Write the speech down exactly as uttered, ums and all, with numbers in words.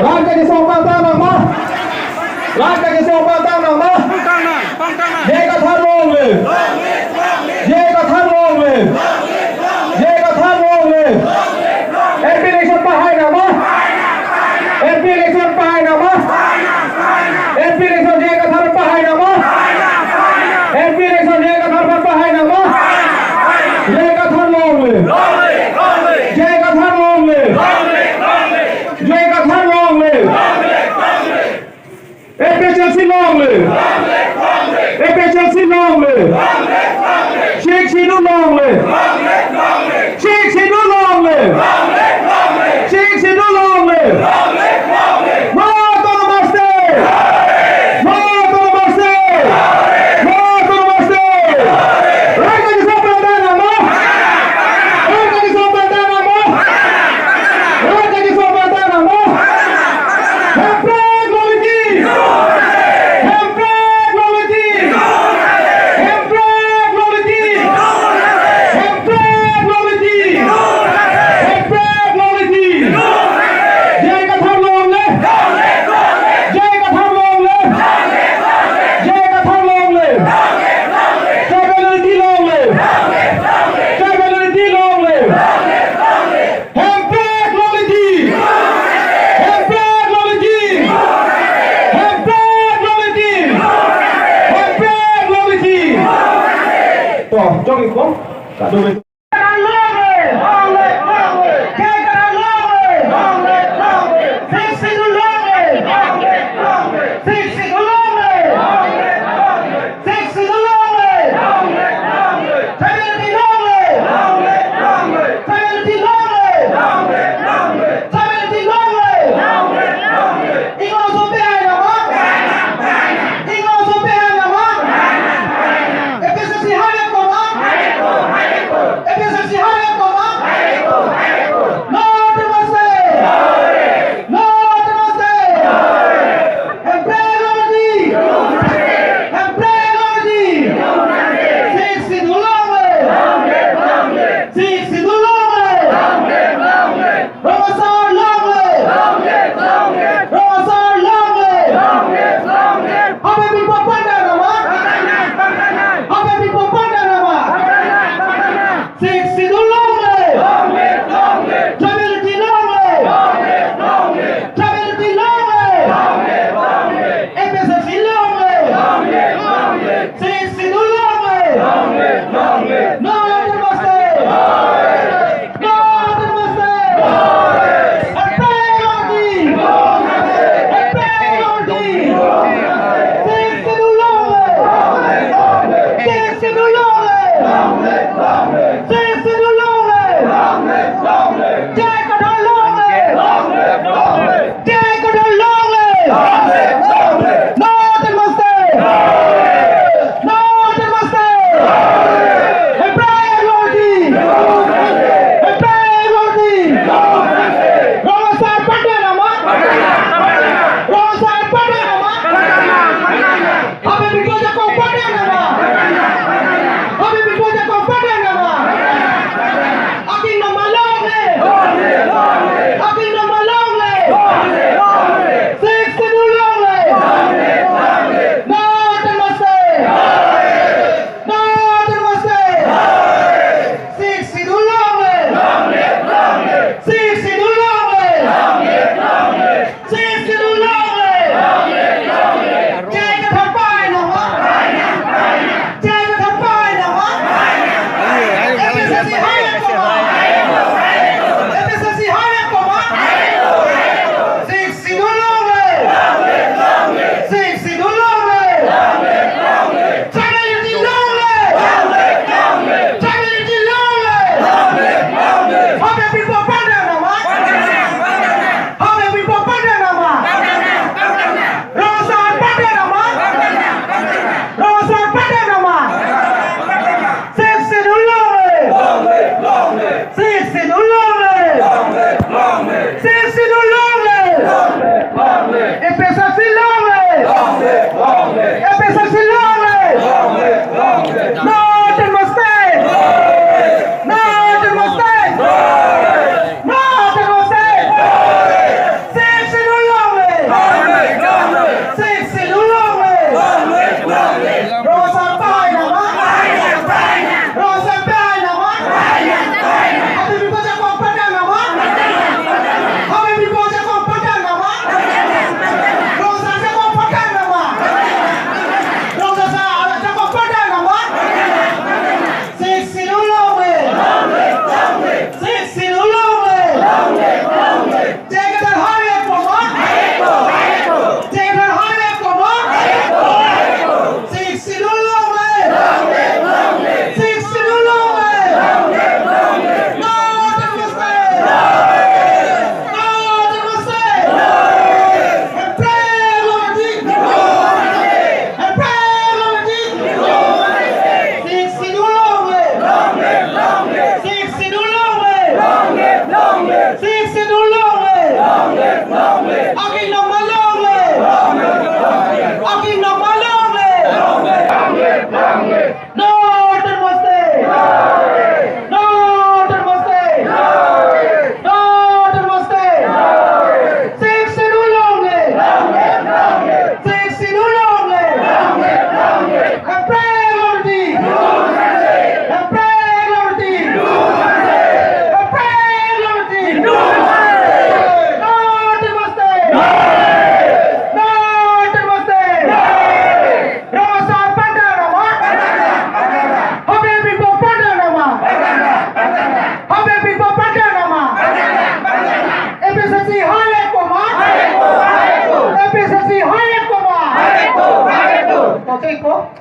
Rat kachesong pangtang nang ma? Rat kachesong pangtang nang ma? Pangtang nang, pangtang nang. J I Kathar long live. J I Kathar long live. J I Kathar long live. M P election pahai nang ma? M P election pahai nang ma? M P election J I Kathar pahai nang ma? M P election J I Kathar pahai nang ma? J I Kathar long live. J I Kathar long live. J I Kathar long live. A P H L C long live. A P H L C long live. Sixth Schedule long live. Sixth Schedule long live. Sixth Schedule long live. No autonomous state. No autonomous state. No autonomous state. Rat kachesong pangtang nang ma? Rat kachesong pangtang nang ma? Rat kachesong pangtang nang ma? Hemprek long live! Hemprek long live! Hemprek long live! Hemprek long live! Hemprek long live! J I Kathar long live! J I Kathar long live! J I Kathar long live! Tribal unity long live! Tribal unity long live! Hemprek long live! Hemprek long live! Hemprek long live! Hemprek long live! To, jok ikpo. Kado be. Long live! Long live! Long live! Sixth Schedule long live! Long live! Long live! Sixth Schedule long live! Long live! Long live! Sixth Schedule long live! Long live, long live! Tribal unity long live! Long live, long live! Tribal unity long live! Long live, long live! Tribal unity long live! Long live, long live! Inglong aso pahai nang ma? Inglong aso pahai nang ma? A P H L C hai nang ma? po.